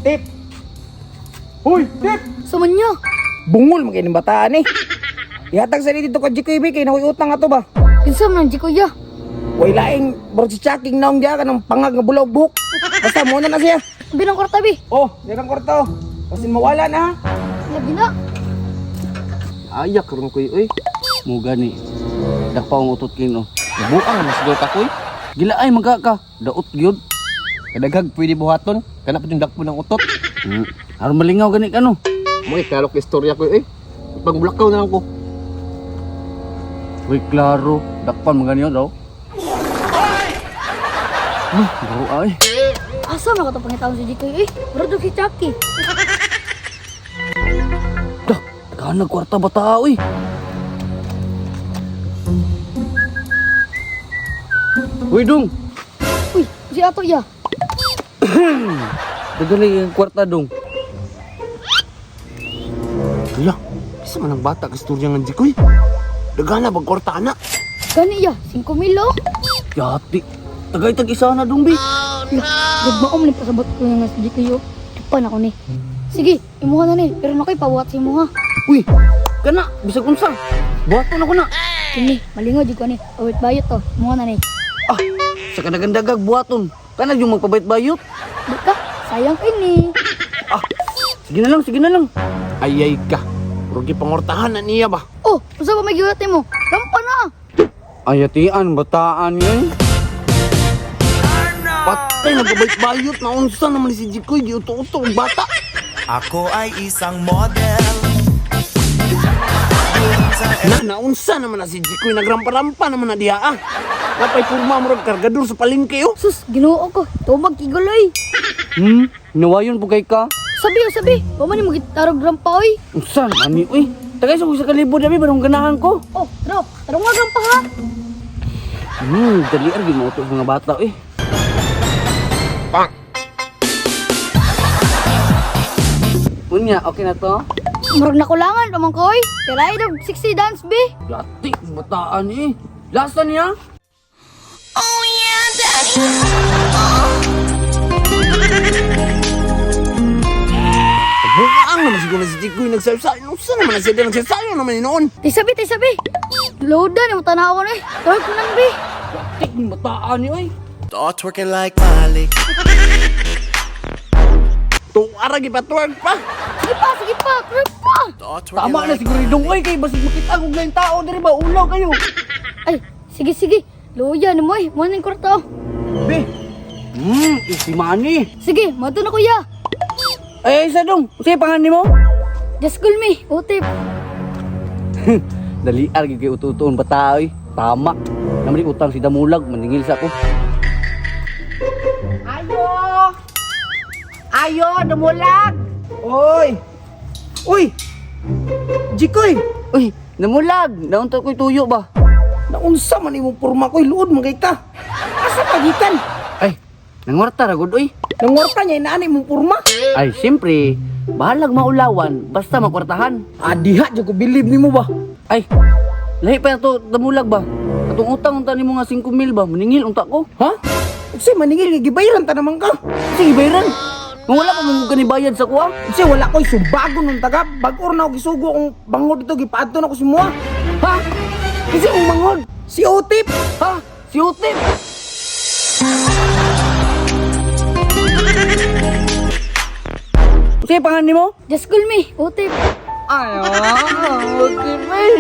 Tip! Uy, tip! Suman niyo. Bungol man kay ning bataan eh. Ihatag sa dito ka GKB kay nakoy utang ato ba? Kinsa man ang Jikoy ya? Way laing bro si Chucking naong diya ka ng pangag nga bulaw buhok. Basta mo na na siya. Binang kwarta bi. Oh, dirang kwarto. Basin mawala na ha. Labi na. Ayak karon koy oy. Mo gani. Dakpa ang utot kino. Nabuang mas siguro ka koy. Gila ay maga ka. Daot gyud. Kadaghag pwede buhaton. Kana pa yung dakpo ng utot. Aron malingaw gani kano. Mo kalok istorya koy oy. Pangblakaw na lang ko. Uy, klaro. Dakpan man gani daw. Ah, bro ay. Asa man ka to pangitaon si Jikoy eh? Murag daw si Chucky. Dah, daghan kwarta bata oy. Uy, dong. Uy, si ato ya. Daghan ang kwarta dong. Hala, isa man ang bata istorya nga Jikoy. Daghan na bag kwarta ana. Gani ya, 5 mil oh. Yati. Tagay tag isa na dong bi. Lah, gugmaom ni pasabot ko nga si Jikoy oh. Tupan ako ni. Sige, imuha na ni, pero nakoy pabuhat sa imuha. Uy, kana bisag unsa. Buhaton ako na. Kini, malingaw jud ko ni. Awit bayot to, imuha na ni. Ah, sa kadagandagag buhaton. Kana yung magpabayot-bayot. Di ka, sayang kay ni. Ah, sige na lang, sige na lang. Ayay ka. Rugi pangortahan na niya ba? Oh, unsa ba may giwat nimo? Rampa na. Ayatian, bataan yun. Patay nagbabayot na unsa naman ni si Jikoy giuto-uto og bata. Ako ay isang model. Na naunsa naman na si Jikoy nagrampa-rampa naman na diha ah. Napay purma murag kargador sa palengke oh. Sus, Ginoo ko. Tumag kiguloy. Nawayon po kay ka. Sabi, oh, sabi. Wa man ni magitarog rampa oy. Unsa mani uy. Tagay sa sa kalibo dami barong ganahan ko. Oh, tara. Tara nga rampa ha. Dali ar gyud mo sa mga bata eh. Pak. Unya, okay na to? Murag nakulangan pa man ko oy. Tira dog 60 dance be. Yati, bataan eh. Lasa niya? Buang naman siguro na si Jikoy nagsaysayo. Unsa naman na siya di nagsasayo naman ni noon. Tay sabi, tay sabi. Loada ni mo tanawan oy. Tawag ko nang be. Yati, bataan ni oy. All twerking like Miley. Tuara gipatwerk pa. Sige pa, sige pa. Twerk pa. All twerking Tama na like siguro dong oy kay basig makita og laing tao diri ba ulaw kayo. Ay, sige sige. Loya ni mo oy. Mo ning kwarta. oh. Be. Easy money. Sige, mato na kuya. Ay, isa dong. Unsay pangan nimo? Just call me. Utip. Dali ar gyud kay uto-utoon bata oy. Tama. Naman utang si Damulag maningil sa ako. Ayo! Ayo, dumulag! Oy! Uy! Jikoy! Uy, namulag. Naunta ko'y tuyo ba? Naunsa man imong porma koy, luod man kay ka. Asa pagikan? Ay, nangwarta ra gud oy. Nangwarta niya inaani imong porma. Ay, siyempre, bahalag maulawan basta makwartahan. Ah, diha jud ko believe nimo ba? Ay, lahi pa to damulag ba? Atong utang unta nimo nga 5 mil ba? Maningil unta ko. Ha? Unsay maningil nga gibayaran ta naman ka? Sige, bayaran. Kung wala pa mong gani bayad sa kuha. Unsay wala koy subagon nung taga, bag-or na ako gisugo akong bangod dito gipaadto na ko si Mua. Ha? Kasi ang mangod, si Otip. Ha? Si Utip. Unsay pangan nimo? Just call me. Utip. Ay, Utip. Ay.